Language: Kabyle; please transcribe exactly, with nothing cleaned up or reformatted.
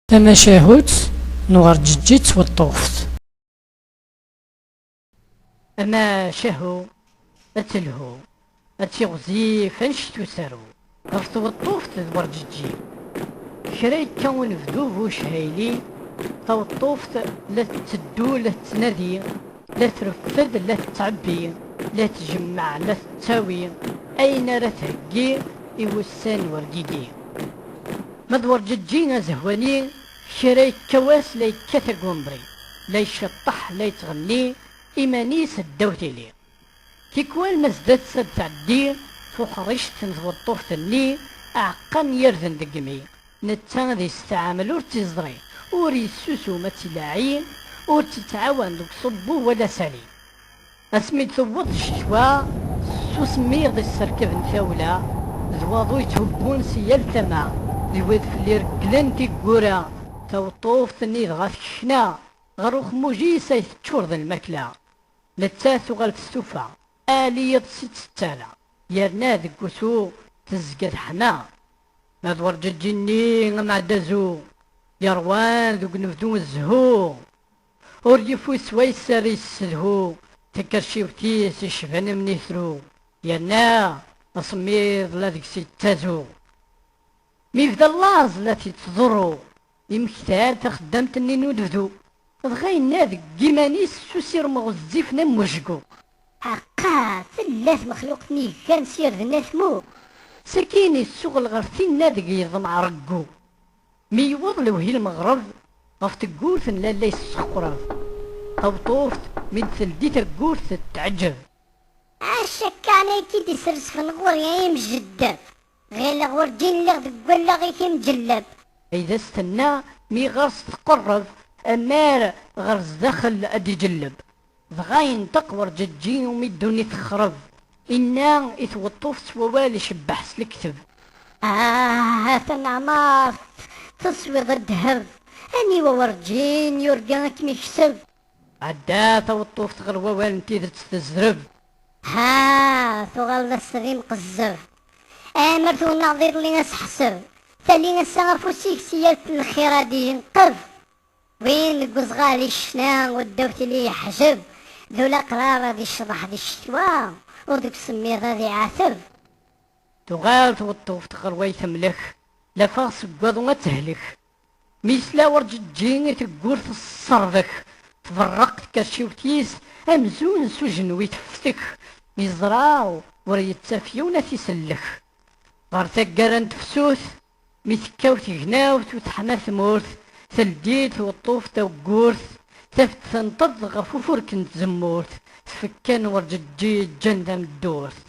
Tamacahut n Werǧeǧǧi d tweṭṭuft. Amacahu, ad telhu, ad tiɣzif annect usaru. Ɣef tweṭṭuft d Werǧeǧǧi. Kra yekka unebdu bu chayli, taweṭṭuft la tetteddu, la tettnadi, la treffed, la tettɛebbi, la tjemmeɛ, la tettawi ayen ara theggi i wussan wergigi. Ma d Werǧeǧǧi azehwani, kra yekka wass la yekkat agumbri, la iceṭṭeḥ, la yettɣenni, iman-is ddaw tili. Tikwal ma zdat-s ad tɛeddi tuḥrict n tweṭṭuft-nni, aɛeqqa n yirden deg imi, netta ad yesteɛmel ur tt-iẓri, ur yessusum ad tt-ilaɛi, ur tt-ittɛawan deg uṣubbu wala asali. Asmi d-tewweḍ ccetwa, s usemmiḍ isserkaben tawla, d waḍu yetthubbun si yal tama, d wid fell-i regglen tiggura, taweṭṭuft-nni dɣa tkekna, ɣer uxemmuj-is ay teččur d lmakla. Nettat tuɣal testufa, ali yiḍes i tt-tettara, yerna deg wusu tezga teḥma. Ma d Werǧeǧǧi-nni ameɛdazu, yerwan deg unebdu n zzhu, ur yif wis wayes ara yessedhu, takerciwt-is icban am nitru, yerna asemmiḍ la deg-s yettazu. Mi yebda llaẓ la t-yettḍurru, imekta-d taxeddamt-nni n unebdu, dɣa yenna deg yiman-is s usirem ɣezzifen am wejgu: Aqa tella tmexluqt-nni yekkan s yirden atmu. Sakin issuɣel ɣer tinna deg yeḍmeɛ reggu. Mi yewweḍ lewhi lmeɣreb, ɣef teggurt n lalla yesseqreb. Taweṭṭuft mi d-teldi taggurt tetteɛǧeb. Acu akka i k-id-isresfen ɣur-i ay imjeddeb? Ɣileɣ werǧin lliɣ deg wallaɣ-ik imǧelleb. Ay d as-tenna mi ɣer-s tqerreb, amar ɣer zdaxel ad d-iǧelleb. Dɣa yenṭeq Werǧeǧǧi umi ddunit texreb. Inna i tweṭṭuft s wawal icebbeḥ s lekteb: Ah, a taneɛmart, teswiḍ ddheb. Aniwa werǧin yurga ad kem-ikseb? Ɛedda taweṭṭuft ɣer wawal n tidet tezreb. Ha, tuɣaleḍ ass-a d imqezzeb. Amer twennaɣ d iḍelli aseḥseb. Tali ass-a afus-ik si yal lxir ad yenqeb. Win deg uzɣal i ccna u ddaw tili yeḥjeb, d ulaqrar ad icḍeḥ di ccetwa, u deg usemmiḍ ad iɛateb. Tuɣal tweṭṭuft ɣer way temlek, lafeɣ seg waḍu ad tehlek. Mi yesla Werǧeǧǧi i teggurt tesserbek, tberreq tkerciwt-is amzun s ujenwi teftek, yeẓra ur yettaf yiwen ad t-isellek. Ɣer taggara n tefsut, mi tekkaw tegnawt u teḥma tmurt, teldi-d tweṭṭuft taweggurt, taf-d tenṭeḍ ɣef ufurk n tzemmurt, tfekka n Werǧeǧǧi ǧǧan tameddurt.